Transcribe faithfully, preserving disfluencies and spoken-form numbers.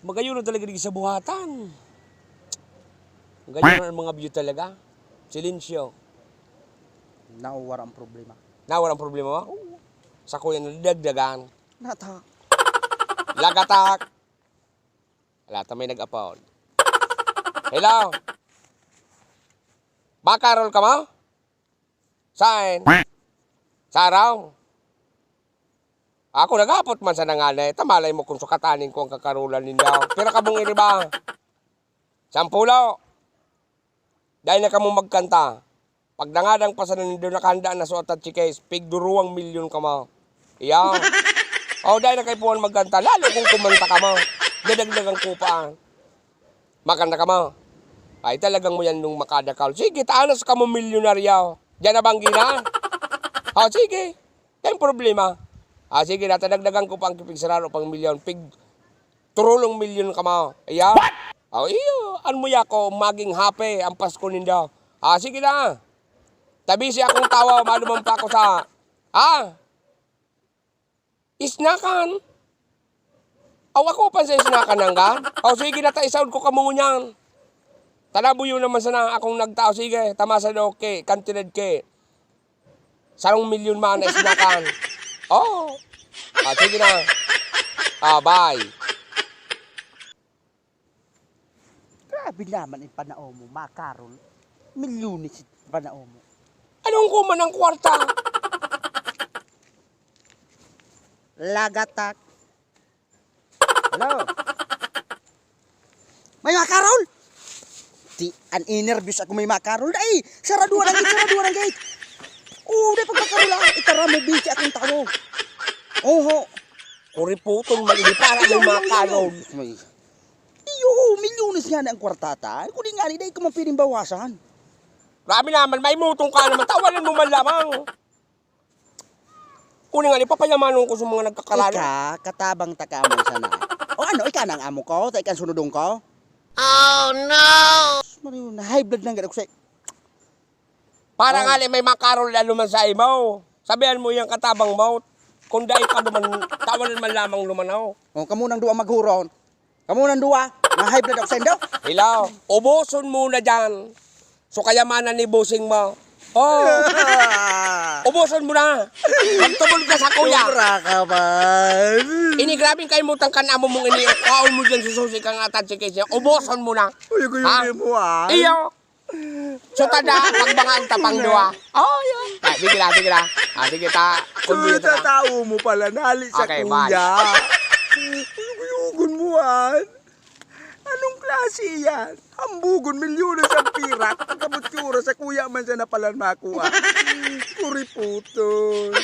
Magayon na talaga digdi sa buhatan. Ganyan ang mga view talaga. Silensyo. Nawara ang problema. Nawara ang problema mo? Oo. Sa kuya na dagdagan. Nata. Lagatak. Wala ta may nag-apod. Hello? Makarol ka mo? Saan? Saraw? Ako naghapot man sa nangani, tamalay mo kung sukatanin ko ang kakarolan ninda. Pira ka mong iriba? Sampulo. Dai na kamo magkanta. Pag nangadang pa sana nindo nakahanda na suot at chikes, pigduruwang milyon kamo. Iya. O, dai na kaipuhan magkanta. Lalo kung kumanta kamo. Dadagdagan ko pa. Magkanta kamo. Ay, talagang mo yan nung makadakal. Sige, tanos kamo milyonaryo. Diyan na banggi na. O, sige. Yan problema. Ah, sige na, tadagdagan ko pa ang kipigsararo pang milyon. Pig turulong milyon kamo. Iya. O, iyo. An mo yako, maging happy ang Pasko nindo. Ah, sige na. Tabisi akong tawa, maduman pa ako sa, ah, isnakan. Aw, ako pa sa isnakan nangga. O, sige na, ta, isaod ko kamo ngunyan. Tanabuyo naman sana akong nagtao. Sige, tamasa do, ki, kantidad ki. Sarong milyon man na isnakan. Oo. Ah, sige na. Ah, bye. Grabe naman ang panao mo, Makarol. Milyones ang panao mo. Anong kuman ang kwarta? Lagatak. Hello? May Makarol? Ti, an inerbyos ako may Makarol. Ay, saraduan ang gate, saraduan ang gate. Oo, dai pagkakarol, ah. Itara mo, busy akong tawo. Oho. Kuriputol man, hindi para may Makarol. May, iyo, milyones nga na ang kwartata. Kung di nga, ni, dai ko man pwedeng bawasan. Grabe naman, may mutong ka naman. Tawanan mo man lamang. Kuning nga, ipapayamanon ko sa mga nagkakalala. Ika, katabang ta ka man sana. O ano, ika nang amo ko? Ta ika sunodon ko? Oh, no! Mario, na-high blood lang gad ako sa Para Oh. nga may Makarol na luman sa imo. Sabihan mo yang katabang mo. Kung dai ka duman, tawanan man lamang lumanaw. Oh, kamo nang duwa maghuron. Kamo nang duwa, na-high blood ako sa indo. Hello, uboson mo na dyan. So kayamanan ni bossing mo. Oh. Uboson mo na. Magtubod ka sa kuya. Sobra ka man. Ini grabing kaimutan kan amo mong ini. Kaon mo dyan sususi kang atan si Casey. Uboson mo na. Uy, guyo Ha? mo, ah. Iyo. So, tada, pagbangaan ta pang duwa. Oh, yun. Ah, sige na, sige na. Ah, sige ta. Suyo Kundi ta sa na. tao mo pala, nali sa Okay, kuya. bye. Uyog-uyogon mo, ah. Anong klase yan? Hambugon, milyones ang pirak. Pagkabutsura sa kuya man siya na pala makuha. Kuriputol.